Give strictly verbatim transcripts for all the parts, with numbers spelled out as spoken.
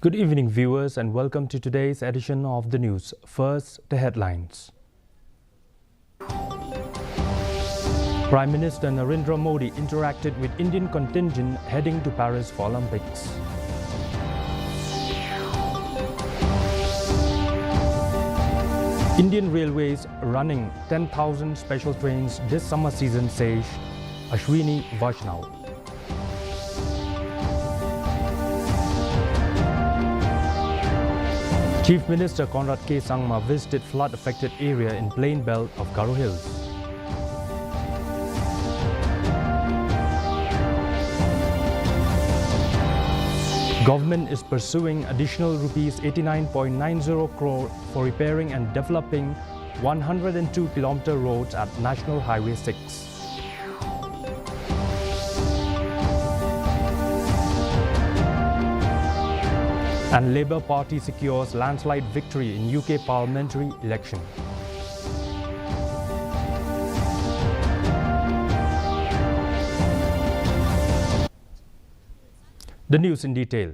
Good evening, viewers, and welcome to today's edition of the news. First, the headlines. Prime Minister Narendra Modi interacted with Indian contingent heading to Paris for Olympics. Indian Railways running ten thousand special trains this summer season, says Ashwini Vaishnaw. Chief Minister Conrad K Sangma visited flood-affected area in plain belt of Garo Hills. Government is pursuing additional rupees eighty-nine point nine zero crore for repairing and developing one hundred and two kilometer roads at National Highway six. And Labour Party secures landslide victory in U K parliamentary election. The news in detail.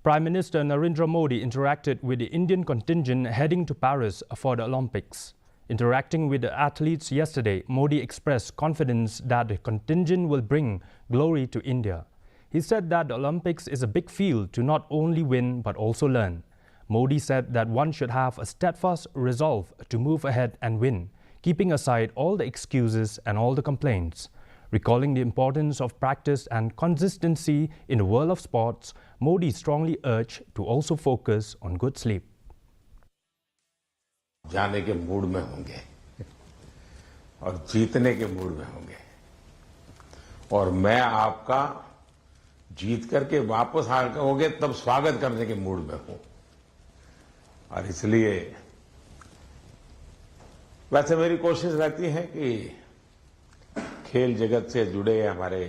Prime Minister Narendra Modi interacted with the Indian contingent heading to Paris for the Olympics. Interacting with the athletes yesterday, Modi expressed confidence that the contingent will bring glory to India. He said that the Olympics is a big field to not only win but also learn. Modi said that one should have a steadfast resolve to move ahead and win, keeping aside all the excuses and all the complaints. Recalling the importance of practice and consistency in the world of sports, Modi strongly urged to also focus on good sleep. जाने के मूड में होंगे और जीतने के मूड में होंगे, और मैं आपका जीत करके वापस आके होंगे तब स्वागत करने के मूड में हूं। और इसलिए वैसे मेरी कोशिश रहती है कि खेल जगत से जुड़े हमारे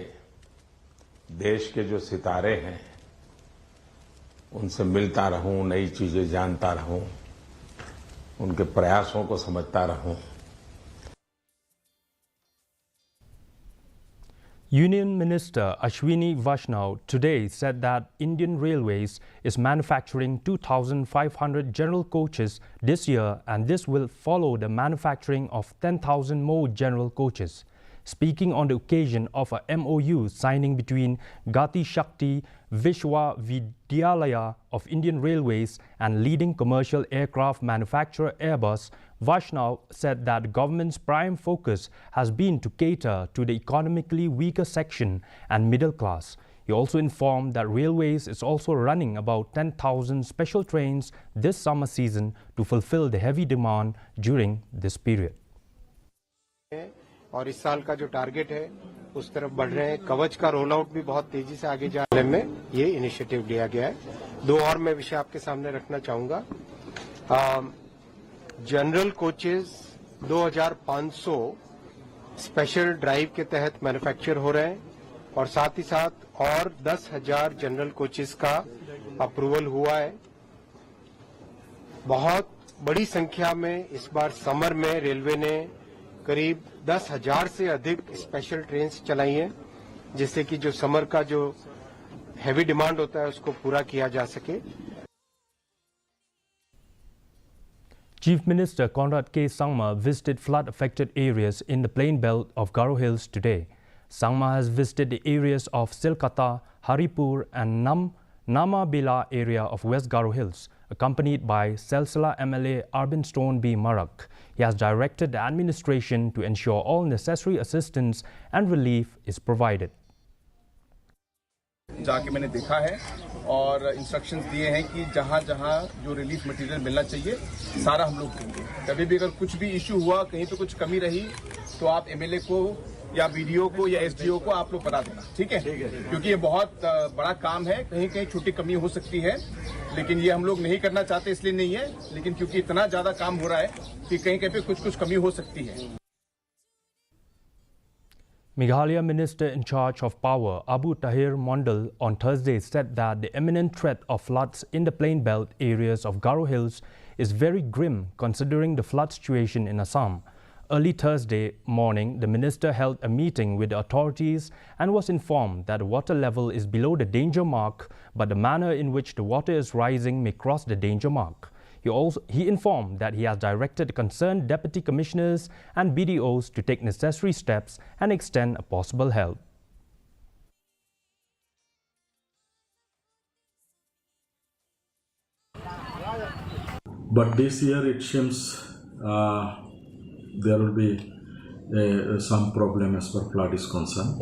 देश के जो सितारे हैं, उनसे मिलता रहूं, नई चीजें जानता रहूं, उनके प्रयासों को समझता रहूं। Union Minister Ashwini Vaishnaw today said that Indian Railways is manufacturing two thousand five hundred general coaches this year, and this will follow the manufacturing of ten thousand more general coaches. Speaking on the occasion of a M O U signing between Gati Shakti Vishwavidyalaya of Indian Railways and leading commercial aircraft manufacturer Airbus, Vaishnaw said that the government's prime focus has been to cater to the economically weaker section and middle class. He also informed that Railways is also running about ten thousand special trains this summer season to fulfill the heavy demand during this period. और इस साल का जो टारगेट है उस तरफ बढ़ रहे हैं। कवच का रोल आउट भी बहुत तेजी से आगे जा रहे में ये इनिशिएटिव लिया गया है। दो और मैं विषय आपके सामने रखना चाहूँगा। जनरल कोचेस दो हज़ार पाँच सौ स्पेशल ड्राइव के तहत मैन्युफैक्चर हो रहे हैं और साथ ही साथ और दस हज़ार जनरल कोचेस का अप्रूवल हुआ है। बहुत बड़ी संख्या में इस बार समर में रेलवे ने करीब दस हज़ार से अधिक स्पेशल ट्रेन्स चलाई हैं, जिससे कि जो समर का जो हैवी डिमांड होता है उसको पूरा किया जा सके। Chief Minister Conrad K Sangma visited flood-affected areas in the plain belt of Garo Hills today. Sangma has visited the areas of Silkata, Haripur and Nam Namabela area of West Garo Hills, accompanied by Silsila M L A Arbin Stone B Marak. He has directed the administration to ensure all necessary assistance and relief is provided. जाके मैंने देखा है और इंस्ट्रक्शंस दिए हैं कि जहाँ जहाँ जो रिलीफ मटेरियल मिलना चाहिए, सारा हम लोग देंगे। कभी भी अगर कुछ भी इशू हुआ, कहीं पे कुछ कमी रही, तो आप एमएलए को या बीडीओ को या एसडीओ को आप लोग बता देना, ठीक है? क्योंकि ये बहुत बड़ा काम है। कहीं कहीं छोटी कमी हो सकती है, लेकिन ये हम लोग नहीं करना चाहते, इसलिए नहीं है। लेकिन क्योंकि इतना ज़्यादा काम हो रहा है कि कहीं कहीं पे कुछ कुछ कमी हो सकती है। Meghalaya Minister in charge of Power, Abu Taher Mondal, on Thursday said that the imminent threat of floods in the plain belt areas of Garo Hills is very grim considering the flood situation in Assam. Early Thursday morning, the minister held a meeting with the authorities and was informed that the water level is below the danger mark, but the manner in which the water is rising may cross the danger mark. He also, he informed that he has directed the concerned deputy commissioners and B D Os to take necessary steps and extend a possible help. But this year it seems, uh, there will be, uh, some problem as far flood is concerned.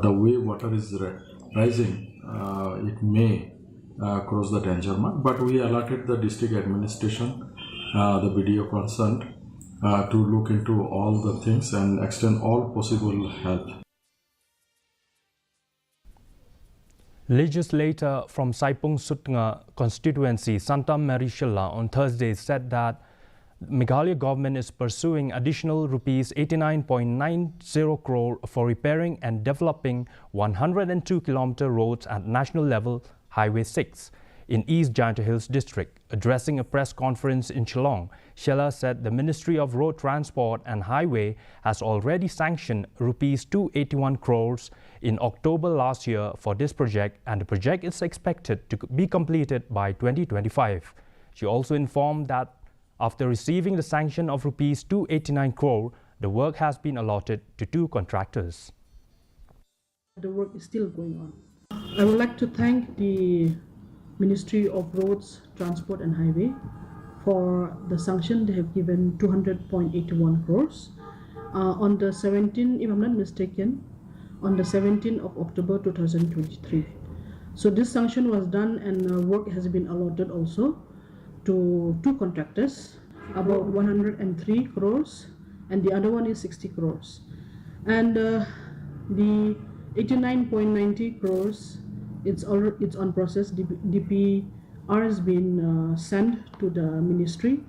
The way water is ri-, rising, uh, it may, uh, cross the danger mark, but we alerted the district administration, uh, the B D O concerned, uh, to look into all the things and extend all possible help. Legislator from Saipung Sutnga constituency, Santa Mary Shylla, on Thursday said that Meghalaya government is pursuing additional rupees eighty-nine point nine zero crore for repairing and developing one hundred and two kilometer roads at national level, Highway six, in East Jaintia Hills District. Addressing a press conference in Shillong, Shylla said the Ministry of Road Transport and Highway has already sanctioned rupees two eighty-one crores in October last year for this project, and the project is expected to be completed by twenty twenty-five. She also informed that after receiving the sanction of rupees two eighty-nine crore, the work has been allotted to two contractors. The work is still going on. I would like to thank the Ministry of Roads, Transport and Highway for the sanction they have given, two hundred point eight one crores, uh, on the seventeenth, if I'm not mistaken, on the seventeenth of October two thousand twenty-three. So this sanction was done and, uh, work has been allotted also to two contractors, about one hundred and three crores, and the other one is sixty crores. And, uh, the eighty-nine point ninety crores, it's al-, it's on process. D P R has been, uh, sent to the ministry.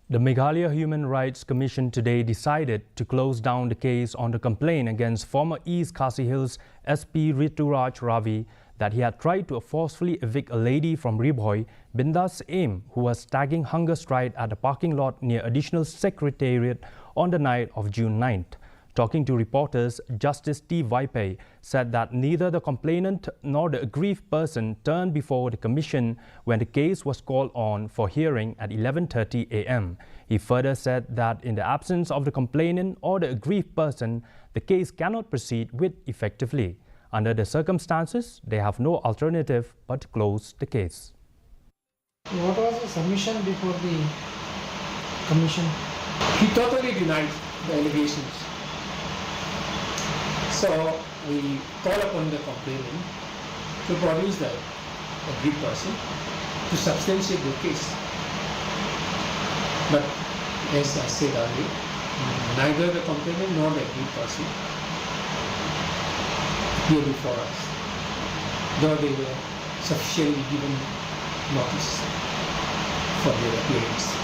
The Meghalaya Human Rights Commission today decided to close down the case on the complaint against former East Khasi Hills S P Rituraj Ravi that he had tried to forcefully evict a lady from Ri Bhoi, Bindas Syiem, who was staging hunger strike at the parking lot near Additional Secretariat on the night of June ninth. Talking to reporters, Justice T Vaiphei said that neither the complainant nor the aggrieved person turned before the commission when the case was called on for hearing at eleven thirty A M. He further said that in the absence of the complainant or the aggrieved person, the case cannot proceed with effectively. Under the circumstances, they have no alternative but to close the case. What was the submission before the commission? He totally denied the allegations. So we call upon the complainant to produce the aggrieved person to substantiate the case. But as I said earlier, neither the complainant nor the aggrieved person appear before us, though they were sufficiently given notice for their appearance.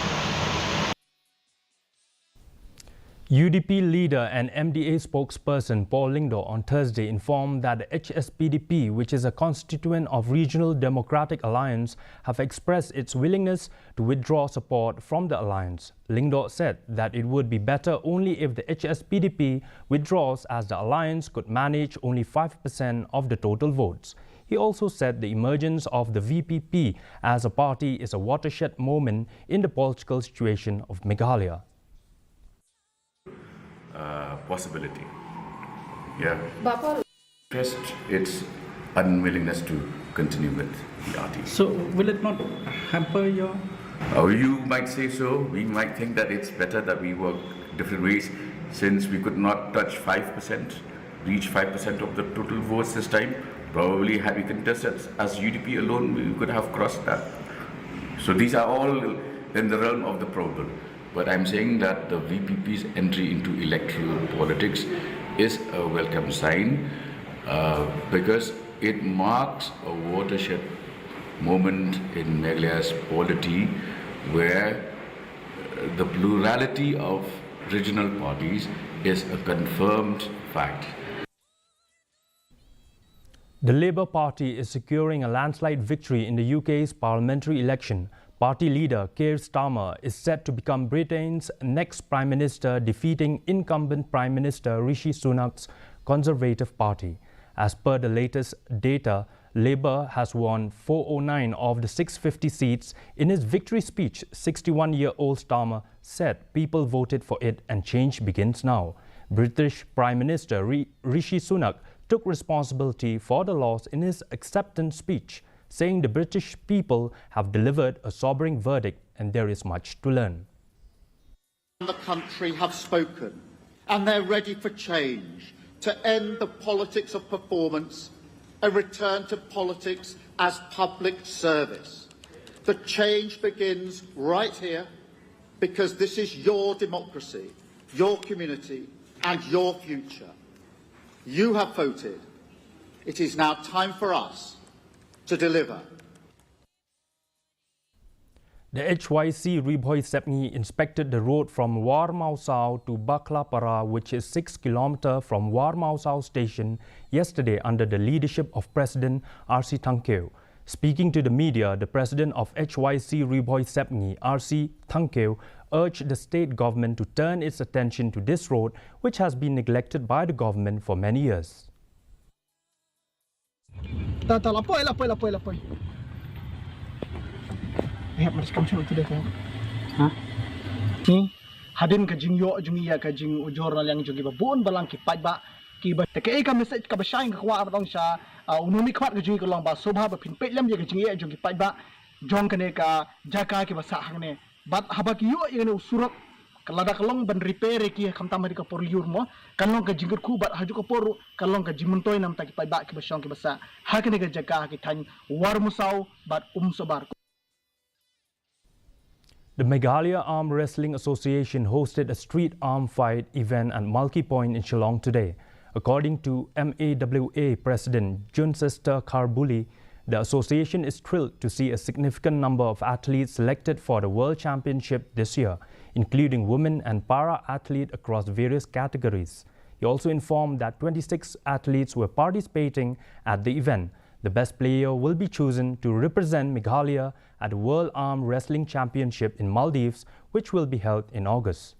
U D P leader and M D A spokesperson Paul Lyngdoh on Thursday informed that the H S P D P, which is a constituent of Regional Democratic Alliance, have expressed its willingness to withdraw support from the alliance. Lyngdoh said that it would be better only if the H S P D P withdraws, as the alliance could manage only five percent of the total votes. He also said the emergence of the V P P as a party is a watershed moment in the political situation of Meghalaya. Uh, possibility. Yeah. Bapa. First, its unwillingness to continue with the R T. So, will it not hamper your... Uh, you might say so. We might think that it's better that we work different ways, since we could not touch five percent, reach five percent of the total votes this time. Probably, had we contested as U D P alone, we could have crossed that. So, these are all in the realm of the probable. But I'm saying that the V P P's entry into electoral politics is a welcome sign, uh, because it marks a watershed moment in Meghalaya's polity where, uh, the plurality of regional parties is a confirmed fact. The Labour Party is securing a landslide victory in the U K's parliamentary election. Party leader Keir Starmer is set to become Britain's next prime minister, defeating incumbent Prime Minister Rishi Sunak's Conservative Party. As per the latest data, Labour has won four oh nine of the six fifty seats. In his victory speech, sixty-one-year-old Starmer said people voted for it and change begins now. British Prime Minister Ri- Rishi Sunak took responsibility for the loss in his acceptance speech, saying the British people have delivered a sobering verdict and there is much to learn. The country have spoken, and they're ready for change, to end the politics of performance, a return to politics as public service. The change begins right here, because this is your democracy, your community, and your future. You have voted. It is now time for us to deliver. The H Y C Ri Bhoi Sepngi inspected the road from Warmawsaw to Bakhlapara, which is six kilometer from Warmawsaw station, yesterday under the leadership of President R C Thangkhiew. Speaking to the media, the president of H Y C Ri Bhoi Sepngi, R C Thangkhiew, urged the state government to turn its attention to this road, which has been neglected by the government for many years. Ta ta lapoi lapoi lapoi lapoi. Hep mas kam shu tu deh. Ha? Ni hadin ka jingïoh jong ïa ka jingujor na liang jong ki ba bun balang ki paidbah ki ba te ka ei ka message ka ba shang ka kwah ba dong sha u numi khmat ka jong ka long ba sobha ba phin peit lem ïa ka jingïoh jong ki paidbah jong kane ka jaka ki ba sah hangne. Bad haba ki ïoh ïa kane u surok ka lada ka long ban repair ïa ki khamtam ha ka por lyiur mo kan long ka jingkyrkhu bad ha ju ka por ka long ka jingmyntoi namta ki paidbah ki ba shong ki ba sah ha kane ka jaka ha ki thaiñ Warmawsaw bad Umsohbar. The Meghalaya Arm Wrestling Association hosted a street arm fight event at Malki Point in Shillong today. According to M A W A President Juncester Kharbuli, the association is thrilled to see a significant number of athletes selected for the World Championship this year, including women and para athletes across various categories. He also informed that twenty-six athletes were participating at the event. The best player will be chosen to represent Meghalaya at the World Arm Wrestling Championship in Maldives, which will be held in August.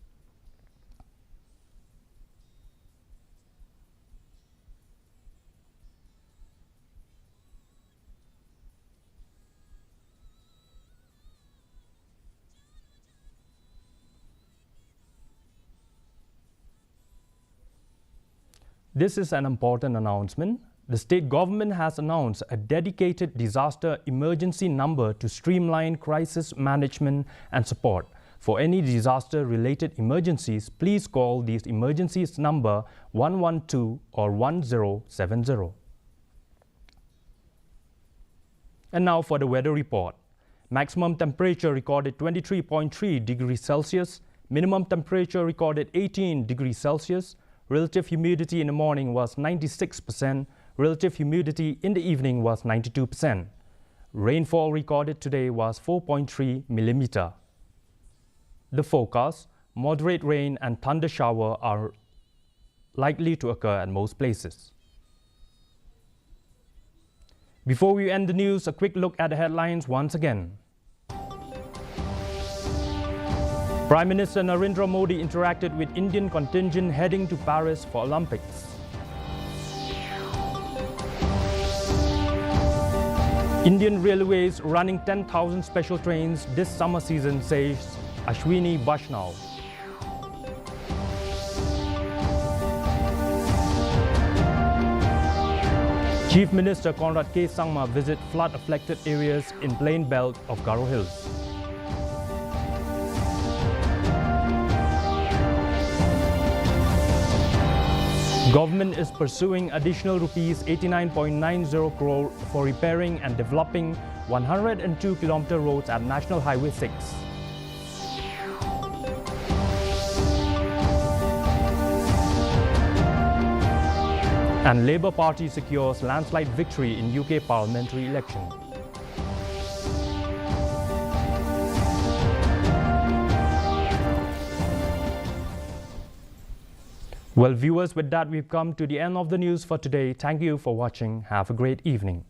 This is an important announcement. The state government has announced a dedicated disaster emergency number to streamline crisis management and support. For any disaster related emergencies, please call these emergencies number one one two or one zero seven zero. And now for the weather report. Maximum temperature recorded twenty-three point three degrees Celsius, minimum temperature recorded eighteen degrees Celsius, relative humidity in the morning was ninety-six percent, relative humidity in the evening was ninety-two percent. Rainfall recorded today was four point three millimeter. The forecast: moderate rain and thunder shower are likely to occur at most places. Before we end the news, a quick look at the headlines once again. Prime Minister Narendra Modi interacted with Indian contingent heading to Paris for Olympics. Indian Railways running ten thousand special trains this summer season, says Ashwini Vaishnaw. Chief Minister Conrad K Sangma visit flood affected areas in plain belt of Garo Hills. Government is pursuing additional rupees eighty-nine point nine zero crore for repairing and developing one hundred and two kilometer roads at National Highway six. And Labour Party secures landslide victory in U K parliamentary election. Well, viewers, with that, we've come to the end of the news for today. Thank you for watching. Have a great evening.